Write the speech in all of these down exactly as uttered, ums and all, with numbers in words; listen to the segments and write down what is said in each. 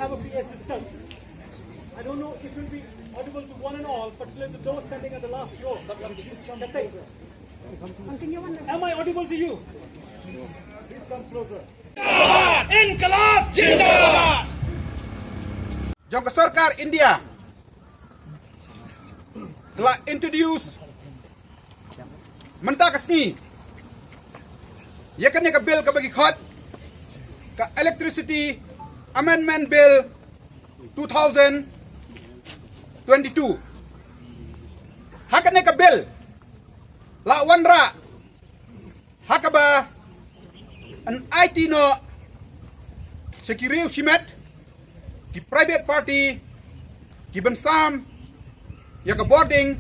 Have a P A system. I don't know if it will be audible to one and all, particularly to those standing at the last row. Am I audible to you? Please come closer. Inqilab Zindabad! Jong ka sorkar India ka la introduce mynta ka sngi ïa kane ka bill kaba ki khot ka Electricity Amendment Bill two thousand twenty-two. Ha kane ka bill la wanrah ha kaba yn aiti noh sha ki riew shimet, ki private party, ki ban sam ïa ka bording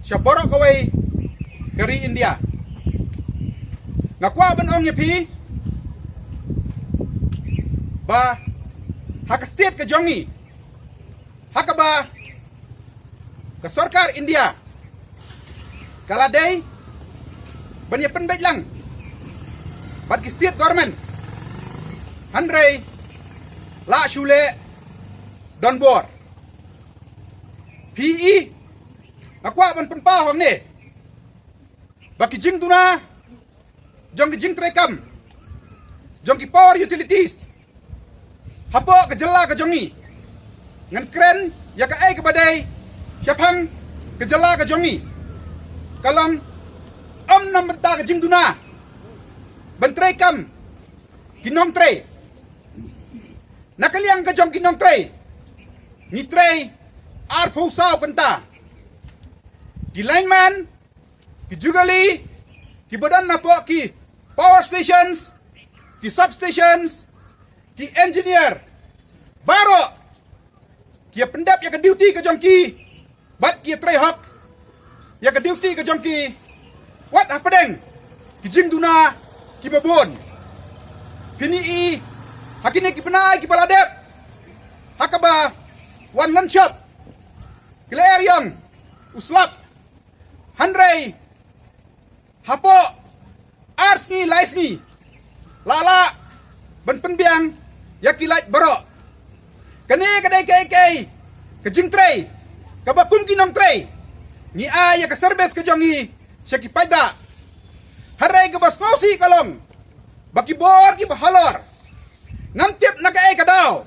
sha baroh kawei ka ri India. Nga kwah ban ong ïa phi ba ha ka state ka jong ngi, ha kaba ka sorkar India ka la dei ban ïa pynbeit lang bad ki state government, hynrei la shu leh donbor. Phi i, nga kwah ban pynpaw hangne ba ki jingduna jong ki jingtreikam jong ki power utilities hapoh ka jylla ka jong ngi, ngan kren ïa kaei kaba dei shaphang ka jylla ka jong ngi, ka long ym na bynta ka jingduna ban treikam ki nongtrei. Na ka liang ka jong ki nongtrei, ngi trei arphew saw kynta. Ki lineman, ki jugalee, ki ba don napoh ki power stations, ki substations, ki engineer, baroh ki ïa pyndep ïa ka duty ka jong ki bad ki ïa trei hok ïa ka duty ka jong ki wat hapdeng ki jingduna ki ba bun. Phin i ha kine ki bnai ki ba la dep, ha kaba wan lynshop ki la er ïong u slap, hynrei hapoh ar sngi lai sngi la lah ban pynbiang ïa ki light baroh. Kane ka dei kaei kaei ka jingtrei kaba kum ki nongtrei ngi ai ïa ka service ka jong ngi sha ki paidbah. Hynrei kaba sngewsih ka long ba ki bor ki ba halor, ngam tip na kaei ka daw,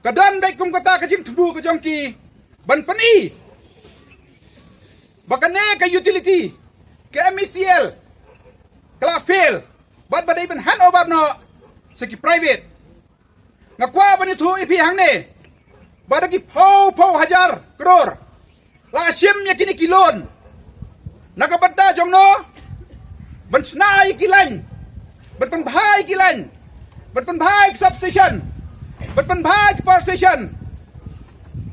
ka don beit kum kata ka jingthmu ka jong ki ban pyni ba kane ka utility ka M E C L ka la fail bad ba dei ban hand over noh sha ki private. Nga kwah ban ïathuh ïa phi hangne ba da ki phew phew hajar klur la shim ïa kine ki loan na ka bynta jong no, ban shna ïa ki line, ban pynbha ïa ki line, ban pynbha ïa ki substation, ban pynbha ïa ki power station.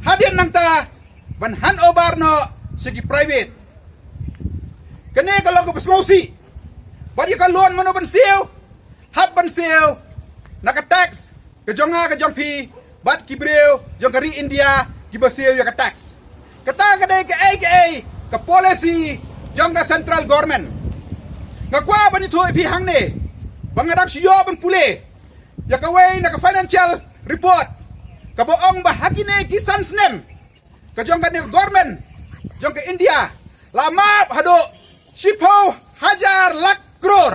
Hadien nangta ban hand over noh sha ki private. Kane ka long kaba sngewsih. Bad ïa ka loan mano ban siew? Hap ban siew na ka tax ka jong nga ka jong phi bad ki briew jong ka ri India kiba siew ïa ka tax. Kata ka dei kaei kaei ka policy jong ka central government. Nga kwah ban ïathuh ïa phi hangne ba nga dang shu ïoh ban pule ïa kawei na ka financial report kaba ong ba ha kine ki san snem ka jong kane ka government jong ka India la map haduh shiphew hajar lak klur.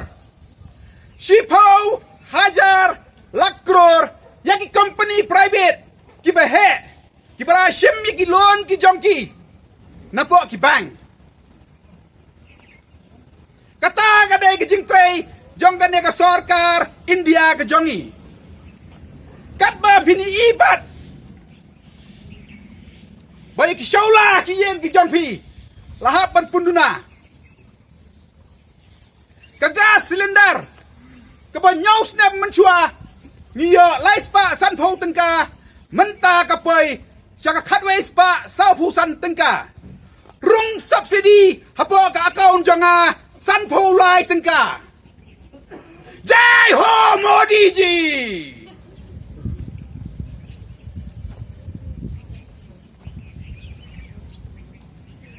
Shiphew hajar lak klur ïa ki company private kiba heh, kiba la shim ïa ki loan ki jong ki napoh ki bank. Kata ka dei ka jingtrei jong kane ka sorkar India ka jong ngi. Katba phin i pat ba ïa ki shuwa ki ïing ki jong phi la hap ban pynduna. Ka gas cylinder kaba hynñiew snem mynshuwa ngi ïoh lai spah sanphew tyngka, mynta ka poi sha ka khatwei spah sawphew san tyngka. Rung subsidy hapoh ka account jong nga sanphew lai tyngka. Jai ho Modi ji.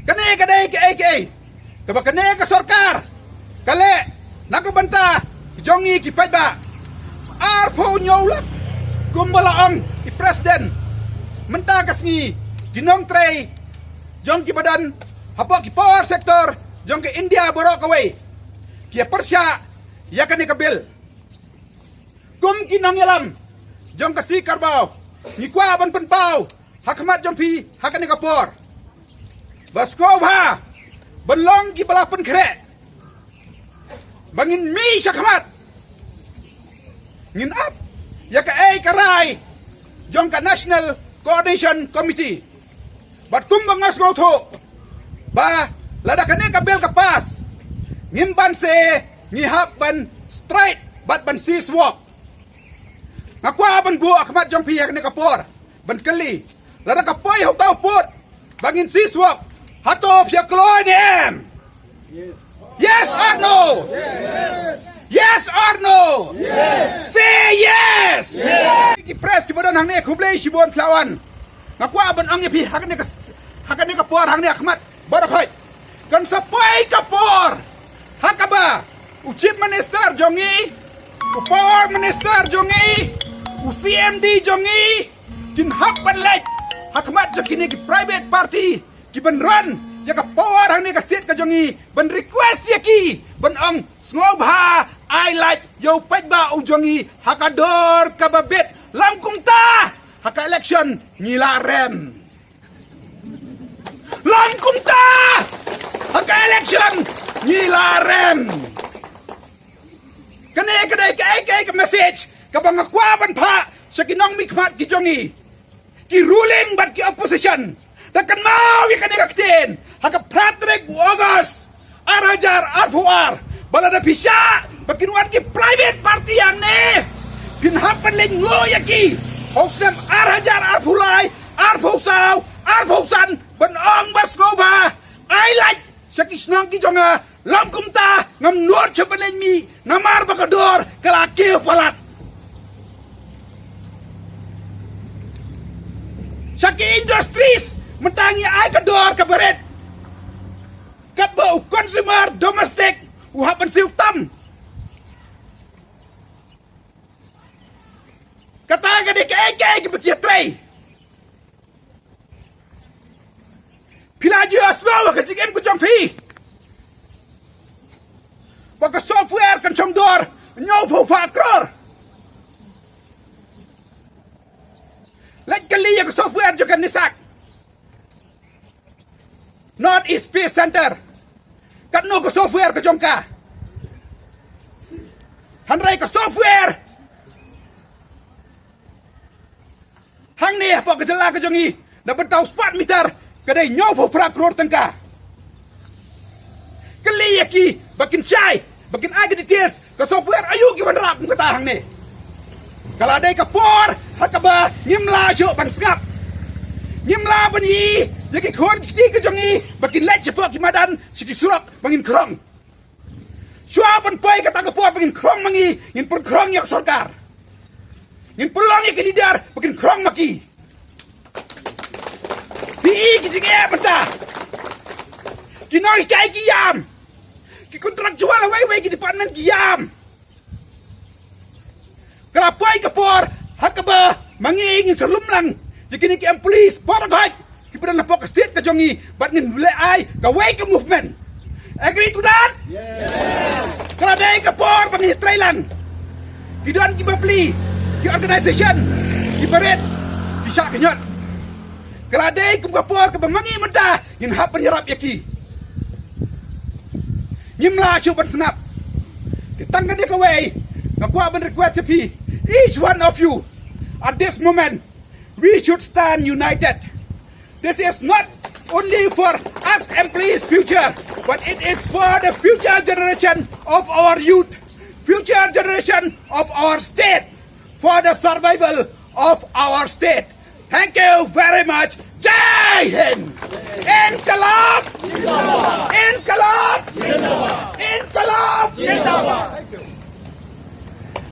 Kane ka dei kaei kaei kaba kane ka sorkar ka leh na ka bynta jong ngi ki paidbah. Arphew hynñiew lak Kumba la ong i President, mynta ka sngi ki nongtrei jong ki ba don hapoh ki power sector jong ka India baroh kawei ki ïa pyrshah ïa kane ka bill. Kum ki nongïalam jong ka C Carabao, ngi kwah ban pynpaw ha khmat jong phi ha kane ka por ba sngewbha ban long ki ba la pynkhreh, ba ngin mih sha khmat, ngin ap ïa kaei ka rai jong ka National Coordination Committee. Bad kumba nga sngewthuh ba lada kane ka bill ka pass, ngim ban se, ngi hap ban strike bad ban cease work. Nga kwah ban buh ha khmat jong phi ha kane ka por ban kylli, lada ka poi ha uta u pud ba ngin cease work, hato phi ïa kloi ne em? Yes or no? Yes or no? Say yes. Ki press ki ba don hangne, khublei shibun phi la wan. Nga kwah ban ong ïa phi ha kane ka, ha kane ka por hangne ha khmat baroh khoit, kan sa poi ka por ha kaba u Chief Minister jong ngi, u Power Minister jong ngi, u C M D jong ngi kin hap ban leit ha khmat jong kine ki private party ki ban run ïa ka power hangne ka state ka jong ngi, ban request ïa ki ban ong sngewbha ai lait ïa u paidbah u jong ngi ha ka dor kaba bit. Lam kumta ha ka election ngi la rem. Lam kumta ha ka election ngi la rem. Kane ka dei kaei kaei ka message kaba nga kwah ban phah sha ki nongmihkhmat ki jong ngi, ki ruling bad ki opposition. Da kynmaw ïa kane ka ktien ha ka phra tarik u August ar hajar arphew ar, ba lada phi shah ba kin wan ki private party hangne, phin hap ban leit nguh ïa ki ha u snem ar hajar arphew lai, arphew saw, arphew san, ban ong ba sngewbha ai lait sha ki shnong ki jong nga. Lam kumta ngam nud shuh ban leit mih namar ba ka dor ka la kiew palat. Sha ki industries mynta ngi ai ka dor kaba rit, katba u consumer domestic u hap ban siew tam. Kata ka dei kaei kaei kaba ki ïatrei. Phi la ju ïohsngew ha ka jingim ka jong phi ba ka software kan shong dor hynñiewphew phra klur. Leit kylli ïa ka software jong ka NESAC, North East Space Center, katno ka software ka jong ka. Hynrei ka software hangne hapoh ka jylla ka jong ngi na bynta u smart meter ka dei hynñiewphew phra klur tyngka. Kylli ïa ki ba kin shai, ba kin ai ka details, ka software aïu ki wanrah kum kata hangne. Ka la dei ka por ha kaba ngim lah shuh ban sngap. Ngim lah ban ïohi ïa ki khun ki kti ka jong ngi ba kin leit shapoh ki madan sha ki surok ba ngin khrong. Shuwa ban poi kata ka por ba ngin khrong ma ngi, ngin pynkhrong ïa ka sorkar. Ngin pynlong ïa ki leader ba kin khrong ma ki. Phi i ki jingeh mynta. Ki nonghikai ki ïam. Ki contractual hawei hawei ki department ki ïam. Ka la poi ka por ha kaba ma ngi ngin sa lum lang ïa kine ki employees baroh khoit ki ba don hapoh ka state ka jong ngi, bad ngin leh ai kawei ka movement. Agree to that? Yes. Ka la dei ka por ba ngin trei lang. Ki don ki bapli, ki organisation, ki barit, ki shah khñiot. Ka la dei kum ka por kaba ma ngi mynta ngin hap ban ïarap ïa ki. Ngim lah shuh ban sngap. Te tang kane kawei nga kwah ban request ïa phi, each one of you, at this moment we should stand united. This is not only for us employees' future, but it is for the future generation of our youth, future generation of our state, for the survival of our state. Thank you very much. Jai Hind. Inqilab. Inqilab. Inqilab.